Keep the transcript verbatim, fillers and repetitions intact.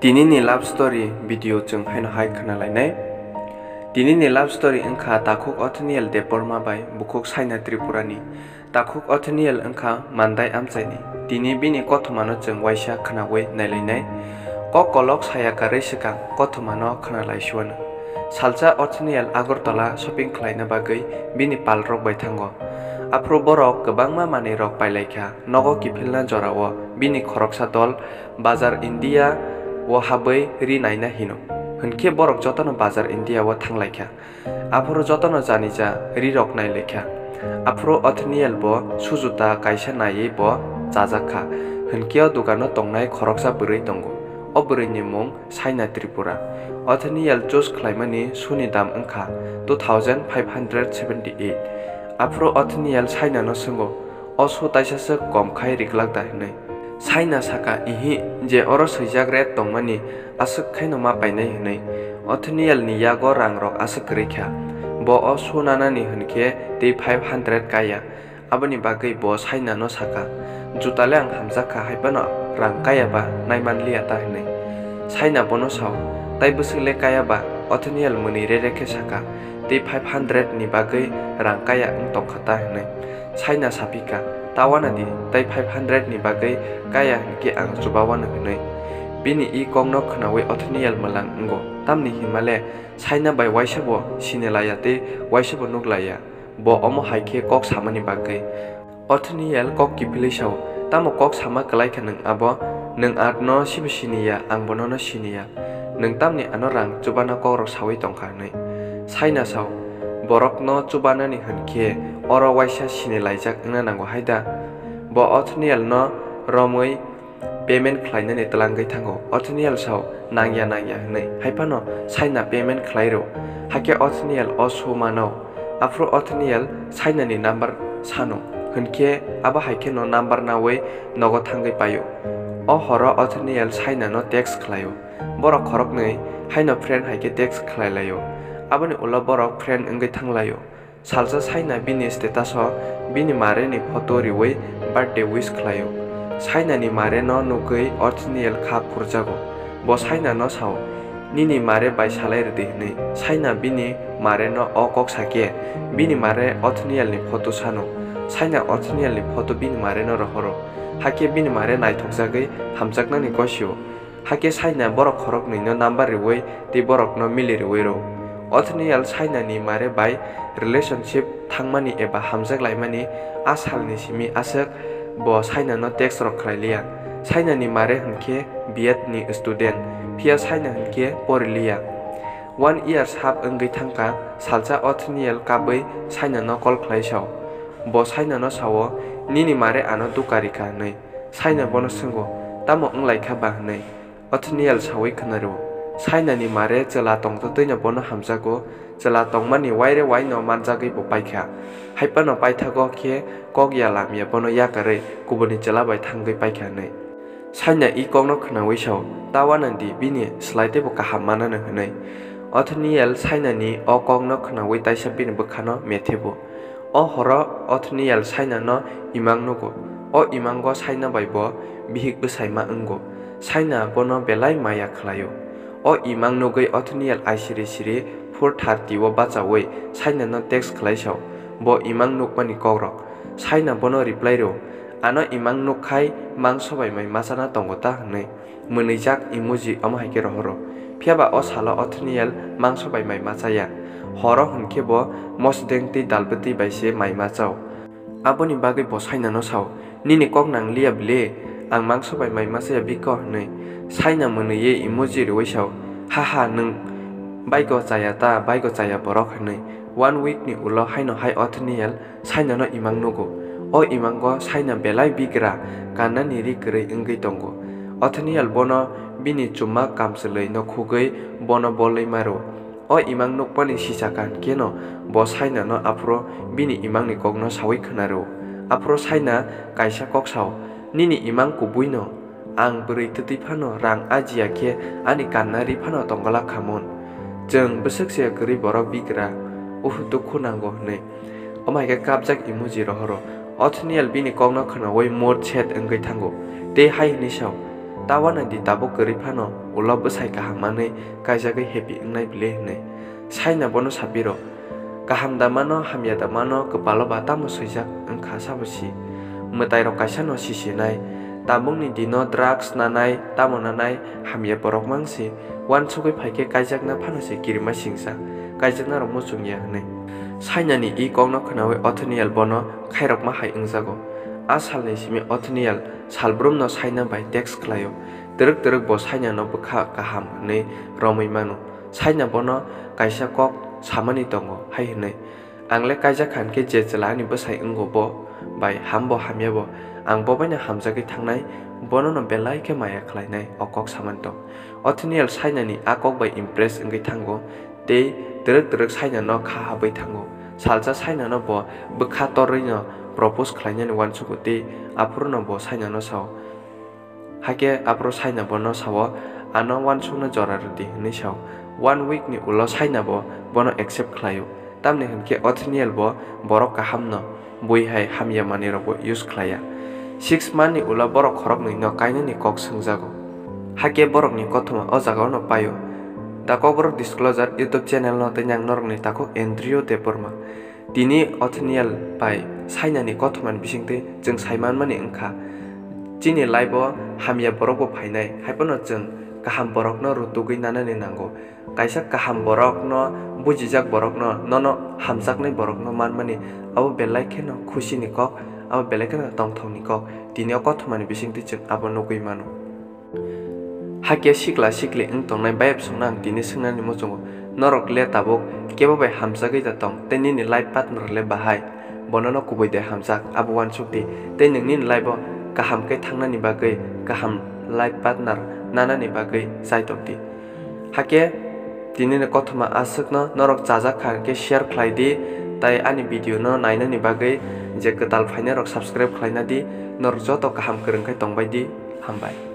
Tini ni love story video chwng haino hai khna lainai. Tini ni love story wngkha Takhuk Othniel Debbarma bai Bukhuk Saina Tripura ni. Takhuk Othniel wngkha Mandai amchai ni. Tini bini kothoma no chwng waisa khnawi nailainai. Kok kolok saya karwi swkang kothoma no khna laisuano. Salsa Othniel Agartala shopping khlaina bagwi bini pal rok bai thango. Aphuru borok kwbangma manwi rok pailaikha. Nogo kiphilna jorao bini khoroksa dol Bazar India o habwi ri naina hino. Hinkhe borok jotono Bazar India o thanglaikha. Aphuru jotono janija ri rok nailaikha. Aphuru Othniel bo sujuta kaisa naiwi bo chajakha. Hinkhe o dukano tongnai khoroksa bwrwi tongo. O bwrwini mung Saina Tripura. Othniel choose khlaimani suni dam wngkha two thousand five hundred seventy eight. Aphuru Othniel Sainano swngo, "O su taisa swk kom khai riklak da?" hwnwi. Saina saka, "Ihi, je oro swijak rate tongmani aswk khaino ma painai," hwnwi. Othniel ni yago rang rok aswk kwrwi kha. Bo o su nanani hwnkhe tei five hundred kaya. Aboni bagwi bo Sainano saka, "Juta le ang hamjak kha, hai phano rang kaya ba nai man liya ta?" hwnwi. Saina bono sao, "Tai bwswk le kaya ba?" Othniel mwnwi re re khe saka, "Tei five hundred ni bagwi rang kaya wng tong kha ta?" hwnwi. Saina saphi kha, "Ta wana di, tai five hundred ni bagwi kaya hinkhe ang chuba wano," hwnwi. Bini i kokno khnaui Othniel mwlang wngo, tamni hinmale Saina bai waisa bo sini laiya tei waisa bo nuk laiya. Bo omo hai khe kok samani bagwi. Othniel kok kiphilwi sao, "Tamo kok sama kwlai kha nwng abo? Nwng ano sibo sini ya, ang bo nono sini ya. Nwng tamni ano rang chubana kokrok saui tong kha," hwnwi. Saina sao, "Borokno chubanani hwn khe oro waisa sini laijak wngna nango hai da?" Bo Othnielno romwi payment khlainani twlangwi thango. Othniel sao, "Nangya, nangya," hwnwi. Hai phano Saina payment khlai rw. Hakhe Othniel o su mano. Aphuru Othniel Sainani number sano. Hwnkhe abo hai kheno number naui nogo thangwi paio. O horo Othniel Sainano text khlaio. Borok khoroknwi haino friend hai khe text khlai laio. Aboni ulo borok friend wngwi thang laio. Salsa Saina bini status-o bini mare ni photo riui birthday wish khlaio. Saina ni mare no nugui Othniel kha khurjago. Bo Saina no sao, "Nini mare bai salai rwdi," hwnwi. Saina bini mare no o kok sakhe, bini mare Othniel ni photo sano. Saina Othniel ni photo bini mare no rohoro. Hakhe bini mare naithokjagwi hamjaknani gosio. Hakhe Saina borok khoroknwi no number riui tei borok no mili riui rw. Othniel Saina ni mare bai relationship thangmani eba hamjak laimani a salni simi aswk bo Saina no text rok khlai liya. Saina ni mare hwnkhe B Ed ni student, phiya Saina hwnkhe pori liya. One year sap wngwi thangkha, salsa Othniel kabwi Saina no call khlai sao. Bo Saina no sao, "Nini mare ano duka rikha," hwnwi. Saina bono swngo, "Tamo wnglaikha ba?" hwnwi. Othniel saui khwnarw. Sainani mare chwla tongtwtwino bono hamjago, chwla tongmani waire waino manjagwi bo paikha. Haiphano paithago khe kok ya lamya bono yakarwi kubuni chwla bai thangwi paikha hwnwi. Saina i kokno khwnaui sao, "Ta wanadi, bini slai teibo kaham manano," hwnwi. Othniel Sainani o kokno khwnaui taisa bini bwkhano methebo. O horo Othniel Sainano imang nugo. O imango Saina bai bo bihik bwsai ma wngo. Saina bono belai maya khlaio. O imang nugwi Othniel aisiri siri four thirty o bachaui Sainano text khlai sao. Bo imang nukmani kokrok. Saina bono reply rw, "Ano imang nukkhai mangso bai mai machana tongo ta?" hwnwi. Mwnwijak emoji omo hai khe rohoro. Phiyaba o salo Othniel mangso bai mai ma chaya. Horo hwn khe bo mosdeng tei dalbwtwi bai se mai ma chao. Aboni bagwi bo Sainano sao, "Nini kok nang liya bile, ang mangso bai mai ma chaya bikho," hwnwi. Saina mwnwiwi emoji rwui sao, "Haha, nwng baigo chaya ta, baigo chaya borok," hwnwi. One week ni ulo haino hai Othniel Sainano imang nugo. O imango Saina belai bigra, kannani ri kwrwi wngwi tongo. Othniel bono bini chumma kamchwlwi no khugwi bono bolwi ma rw. O imang nukmani sisaka hwnkhe no bo Sainano aphuru bini imangni kokno saui khwna rw. Aphuru Saina kaisa kok sao, "Nini imang kubui no? Ang bwrwi twtwi phano rang ajiya khe ani kanna ri phano tongwlak khamon. Chwng bwswk se kwrwi borok bigra, uhu dukhu nango," hwnwi. Omo hai khe kapjak emoji rohoro. Othniel bini kokno khwnaui mood set wngwi thango tei hai hwnwi sao, Ta uanaidi tabuk kwrwi phano ulo bwsai kaham manwi kaijagwi happy wngnai bile hwnwi. Saina bono sapiro, kaham da mano, hamya da mano, kwpalo ba tamo swijak wngkha sabo si. Mwtairok kaisano sisinai, tabukni dino drugs nanai, tamo nanai, hamya borok mang si, uansugwi phaikhe kaijakna phano se kirima singsa, kaijaknarok muchungya hwnwi. Sainani i kokno khwnawi Othniel bono khairokma hai wngjago. A salni simi Othniel salbrumno Saina bai text khlaio. Twrwk twrwk bo Sainano bwkha kaham hwnwi romwi mano. Saina bono kaisa kok samani tongo, hai hwnwi, "Ang le kaijak kha hwnkhe je chwla ani bwsai wngo bo bai hambo hamyabo, ang bo baino hamjagwi thangnai, bonono belai khe maya khlainai," o kok samani tong. Othniel Sainani a kok bai impress wngwi thango tei twrwk twrwk Sainano kha habwi thango. Salsa Sainano bo bwkha torwino propose khlainani uansugo tei aphuruno bo Sainano sao. Hakhe aphuru Saina bono sao, "Ano uansukno jora rwdi," hwnwi sao. One week ni ulo Saina bo bono accept khlaio. Tamni hwnkhe Othniel bo borok kahamno bui hai hamya manwirokbo use khlaiya. Six month ni ulo borok khoroknwino kainani kok swngjago. Hakhe borokni kothoma o jagao no paio. The Kokborok Disclosure YouTube channel no tei ang norokni takhuk Andrew Debbarma. Tini Othniel bai Sainani kothomani bisingtwi chwng sai manmani wngkha, chini life o hamya borokbo phainai, haiphano chwng kaham borokno rutugwi nanani nango. Kaisa kaham borokno, bujijak borokno, nono hamjaknai borokno manmani abo belai kheno khusini kok, abo belai kheno tongthokni kok. Tini o kothomani bisingtwi chwng abo nugwi mano. Hakhe sikla sikli wng tongnai bayapsongno ang tini swngnani muchungo, norok le tabuk kebo bai hamjagwi da tong tei nini life partner le bahai? Bonono kubui de hamjak, abo uansuk di. Tei nwng nini life o kaham khe thangnani bagwi, kaham life partner nanani bagwi chaitok di. Hakhe tinini kothoma aswkno norok chajak kha hwnkhe share khlai di, tai ani video no nainani bagwi je kwtal phainai rok subscribe khlaina di. Norok joto kaham kwrwng khe tongbai di. Hambai.